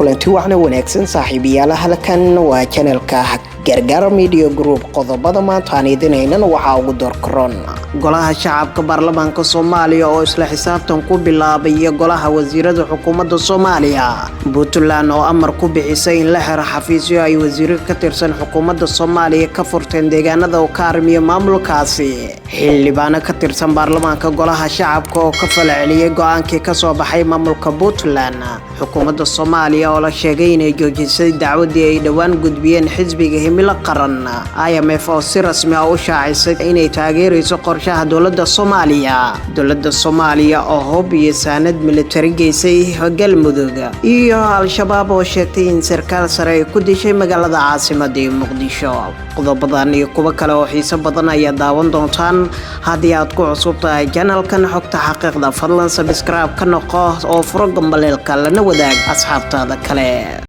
Kulanti wacna wanaagsan, saaxiibayaal. Halkan waa channelka Gargaar Media Group. Qodobada maanta aan idinaynan waxaa ugu doorkaroon golaha shacabka baarlamaanka Soomaaliya oo isla xisaabtan ku bilaabaya golaha wasiirada xukuumadda Soomaaliya, Puntland oo amar ku bixisay in la xiro xafiisyo ay wasiiro ka tirsan xukuumadda Soomaaliya ka furteen deegaanada uu ka arrimiyo maamulkaasi, xildhibaano ka tirsan baarlamaanka golaha shacabka oo ka falaceliyay go-aankii kasoo baxay maamulka Puntland, xukuumadda Soomaaliya oo la sheegay inay joojisay dacwadii ay dhowaan gudbiyeen xisbiga Himilo Qaran, IMF oo si rasmi ah u shaacisay inay taageerayso qorshaha dowladda Soomaaliya, dowladda Soomaaliya oo hub iyo saanad militari geysay Galmudug, iyo Al-Shabaab oo sheegtay in sarkaal sare ay ku dishay magaalada caasimada ee Muqdisho. Qodobadan iyo kuwo kale oo xiiso badan ayaa daawan doontaan. Haddii aad ku cusub tahay channelkan Xogta Xaqiiqda, fadlan subscribe ka noqo oo furo gambaleelka, lana wadaag asxaabtaada kale.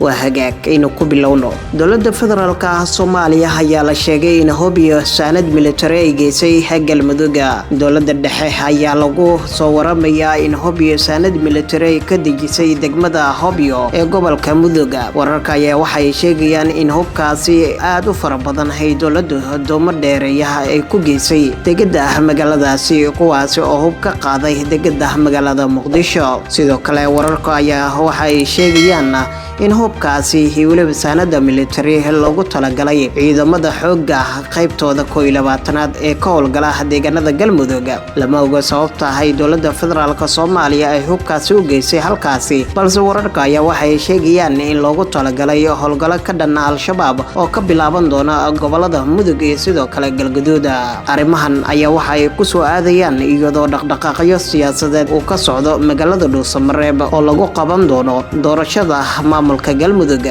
Waa hagaag, aynu ku bilowno. Dowladda federaalka ah Soomaaliya ayaa la sheegay in hub iyo saanad militari ay geysay Galmudugga. Dowladda dhexe ayaa lagu soo waramayaa in hub iyo saanad militari ay ka dejisay degmada Hobyo ee gobolka Muduga. Wararka ayaa waxay sheegayaan in hubkaasi aada u fara badan ay dowladda doomo dheereeyaha ay ku geysay degada magaaladaasi, kuwaasi oo hub ka qaaday degada magaalada Muqdisho. Sidoo kale wararka ayaa waxay sheegayaan in hubkaasi weliba saanada militari loogu talagalay ciidamada xoogga qaybtooda 21aad ee ka howlgala deegaanada Galmudug. Lama oga sababta ay dowladda federaalk Soomaaliya ay hubkaasi u geysay halkaasi, balse wararka ayaa waxay sheegayaan in loogu talagalay howlgalo ka dhanna Al-Shabaab oo ka bilaaban doona gobolada Mudug iyo sidoo kale Galgaduud. Arrimahan ayaa waxa ay kusoo aadayaan iyadoo dhaqdhaqaaqyo siyaasadeed uu ka socdo magaalada Dhuusamareeb oo lagu qaban doono doorashada maamulka Galmudug.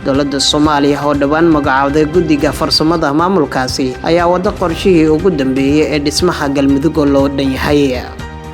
Dowladda Soomaaliya oo dhowaan magacaawday guddiga farsamada maamulkaasi ayaa wado qorshihii ugu dambeeyey ee dhismaha Galmudug oo loo dhan yahay.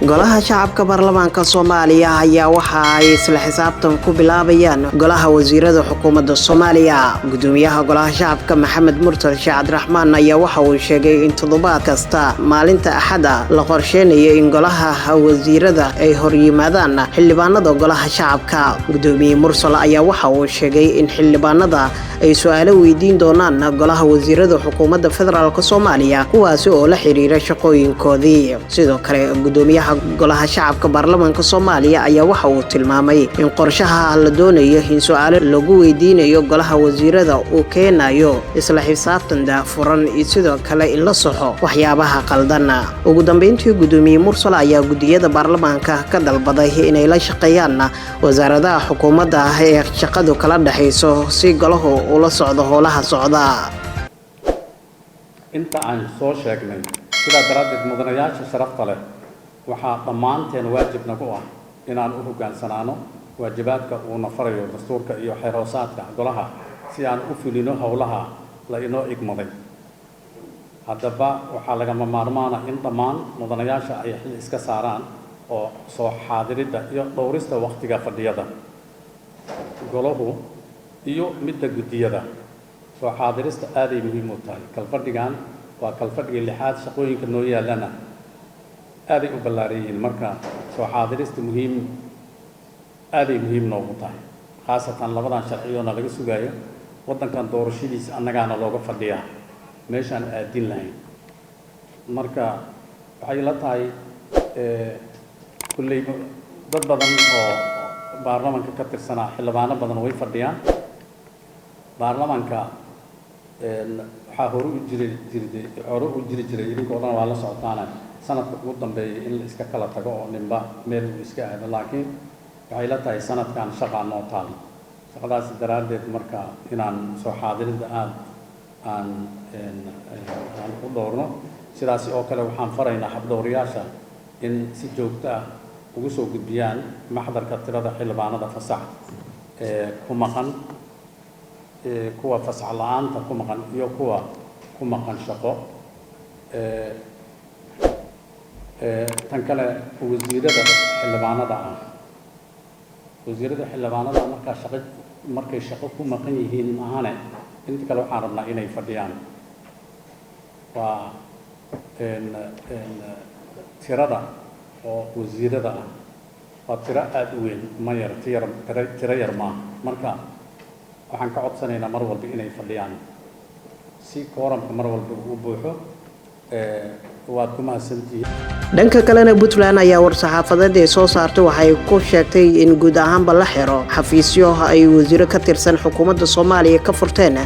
Golaha shacabka baarlamaanka Soomaaliya ayaa waxa ay isla xisaabtan ku bilaabayaan golaha wasiirada xukuumadda Soomaaliya. Gudoomiyaha golaha shacabka, Maxamed Murtal Sheekh Cabdiraxmaan, ayaa waxa uu sheegay in toddobaad kasta maalinta Axada la qorsheynayo in golaha wasiirada ay horyimaadaan xildhibaanada golaha shacabka. Gudoomiye Mursal ayaa waxa uu sheegay in xildhibaanada ay su-aalo weydiin doonaan golaha wasiirada xukuumadda federaalk Soomaaliya, kuwaasi oo la xiriira shaqooyinkoodii. Sidoo kale gudoomiyaha golaha shacabka baarlamaanka Soomaaliya ayaa waxa uu tilmaamay in qorshaha la doonayo in su-aalo lagu weydiinayo golaha wasiirada uu keenayo isla xisaabtan daafuran iyo sidoo kale in la soxo waxyaabaha qaldan. Ugu dambeyntii, gudoomiye Mursal ayaa gudiyada baarlamaanka ka dalbaday inay la shaqeeyaan wasaaradaha xukuumadda ee shaqadu kala dhexayso si golahu ula socdo howlaha socda. Inta aan soo sheegnay, sidaa daraaddeed, mudanayaasha sharafta leh, waxaa dhammaanteen waajib nagu ah inaan u hoggaansanaano waajibaadka uuna farayo dastuurka iyo xeerhoosaadka golaha si aan u fulino howlaha la inoo igmaday. Haddaba waxaa lagama maarmaana in dhammaan mudanayaasha ay xil iska saaraan oo soo xaadiridda iyo dhowrista wakhtiga fadhiyada golahu iyo midda guddiyada. Soo xaadirista aaday muhiim u tahay. Kalfadhigan waa kalfadhigii lixaad, shaqooyinka noo yaallana aaday u ballaaran yihiin. Marka soo xaadirista muhiim, aaday muhiim noogu tahay, khaasatan labadan sharciyoona laga sugaayo. Waddankan doorashadiisa annagaana looga fadhiyaa meeshaan aadin lahayn. Marka waxay la tahay kulley dad badan oo baarlamanka ka tirsanaa, xildhibaano badan way fadhiyaan baarlamanka. Waxaa hore u jiri jirday, hore u jiri jiray, idinkoo dhan waa la socotaana, sanadka ugu dambeeyay in la iska kala tago oo ninba meel uu iska aado. Laakiin waxay la tahay sanadkan shaqaa noo taal, shaqadaasi daraaddeed marka inaan soo xaadiridda aada aan u dhowrno. Sidaasi oo kale waxaan faraynaa habdhowrayaasha in si joogto ah ugu soo gudbiyaan maxdarka tirada xildhibaanada fasax ee ku maqan, kuwa fasax la-aanta ku maqan iyo kuwa ku maqan shaqo. Tan kale, wasiirada xildhibaanada ah, wasiirada xildhibaanada markaa shaqo, markay shaqo ku maqan yihiin maahane, inta kale waxaan rabnaa inay fadhiyaan. Waa Tirada oo wasiirada ah waa tiro aada u weyn, ma yar, tiyar tiro yar maaha. Marka waxaan ka codsanaynaa mar walba inay fadhiyaan si quorumka mar walba uu buuxo. Waad ku mahadsantihiin. Dhanka kalena, Puntland ayaa war-saxaafadeed ay soo saartay waxay ku sheegtay in guud ahaanba la xiro xafiisyo ay wasiiro ka tirsan xukuumadda Soomaaliya ka furteen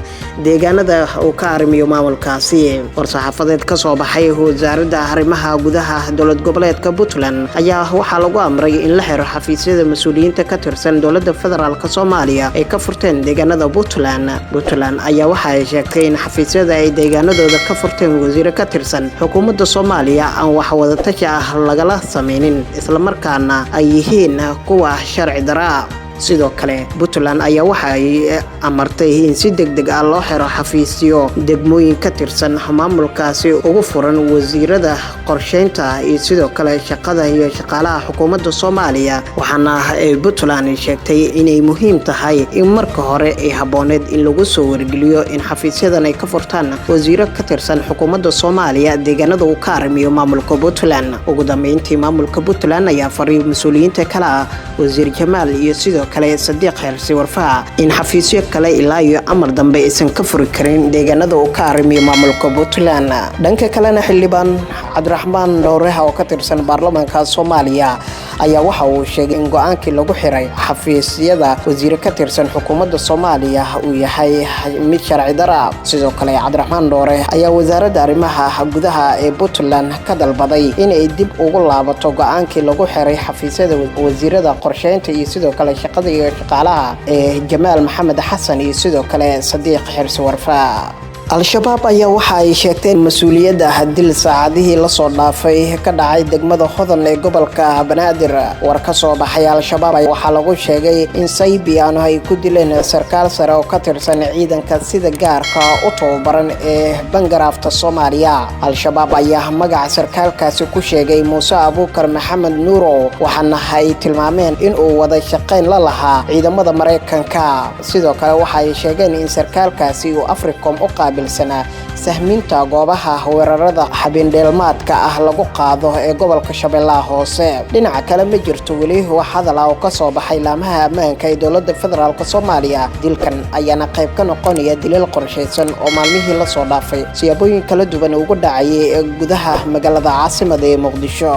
deegaanada uu ka arrimiyo maamulkaasi. War-saxaafadeed ka soo baxay Wasaaradda Arrimaha Gudaha dowlad goboleedka Puntland ayaa waxaa lagu amray in la xiro xafiisyada mas-uuliyiinta ka tirsan dowladda federaalk Soomaaliya ay ka furteen deegaanada Puntland. Puntland ayaa waxa ay sheegtay in xafiisyada ay deegaanadooda ka furteen wasiiro ka tirsan xukuumadda Soomaaliya aan wax wadatashi ah lagala sameynin, islamarkaana ay yihiin kuwa sharci daraa. Sidoo kale, Puntland ayaa waxa ay amartay in si deg deg ah loo xiro xafiisyo degmooyin ka tirsan maamulkaasi ugu furan wasiirada qorsheynta iyo sidoo kale shaqada iyo shaqaalaha xukuumadda Soomaaliya. Waxaana ay Puntland sheegtay inay muhiim tahay in marka hore ay habbooneed in lagu soo wargeliyo in xafiisyadan ay ka furtaan wasiiro ka tirsan xukuumadda Soomaaliya deegaanada uu ka arrimiyo maamulka Puntland. Ugu dambeyntii, maamulka Puntland ayaa faray mas-uuliyiinta kale ah Wasiir Jamaal iyo sidoo kale Sadiiq Xeersi Warfaha in xafiisyo kale ilaa iyo amar dambe aysan ka furi karin deegaanada uu ka arrimiyo maamulka Puntland. Dhanka kalena, xildhibaan Cabdiraxmaan Dhowreha oo ka tirsan baarlamaanka Soomaaliya ayaa waxa uu sheegay in go-aankii lagu xiray xafiisyada wasiire ka tirsan xukuumadda Soomaaliya uu yahay mid sharci dara. Sidoo kale, Cabdiraxmaan Dhoore ayaa Wasaaradda Arrimaha Gudaha ee Puntland ka dalbaday inay dib ugu laabato go-aankii lagu xiray xafiisyada wasiirada qorsheynta iyo sidoo kale shaqada iyo shaqaalaha ee Jamaal Maxamed Xasan iyo sidoo kale Sadiiq Xirsi Warfaa. Al-Shabaab ayaa waxa ay sheegteen mas-uuliyadda dil saacadihii lasoo dhaafay ka dhacay degmada Hodan ee gobolka Banaadir. War ka soo baxay Al-Shabaab waxaa lagu sheegay in saybiano ay ku dileen sarkaal sare oo ka tirsan ciidanka sida gaarka u tababaran ee Bangaraafta Soomaaliya. Al-Shabaab ayaa magaca sarkaalkaasi ku sheegay Muuse Abuukar Maxamed Nuurow, waxaana ay tilmaameen inuu wada shaqayn la lahaa ciidamada Maraykanka. Sidoo kale, waxa ay sheegeen in sarkaalkaasi uu Africom u qaabilsanaa sahminta goobaha weerarada xabindheelmaadka ah lagu qaado ee gobolka Shabeellaha Hoose. Dhinaca kale, ma jirto weli wax hadal ah oo kasoo baxay laamaha ammaanka ee dowladda federaalk Soomaaliya. Dilkan ayaana qayb ka noqonaya dilal qorshaysan oo maalmihii lasoo dhaafay siyaabooyin kala duwan ugu dhacayay ee gudaha magaalada caasimada ee Muqdisho.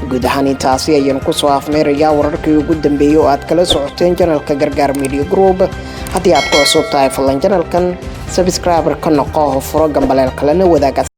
Guud ahaan intaasi ayaan kusoo afmeerayaa wararkii ugu dambeeyey oo aad kala socoteen channelka Gargaar Media Group. Haddii aad ku cusub tahay, fadlan channelkan subscriber ka noqo, furo gambaleel, kalena wadaag.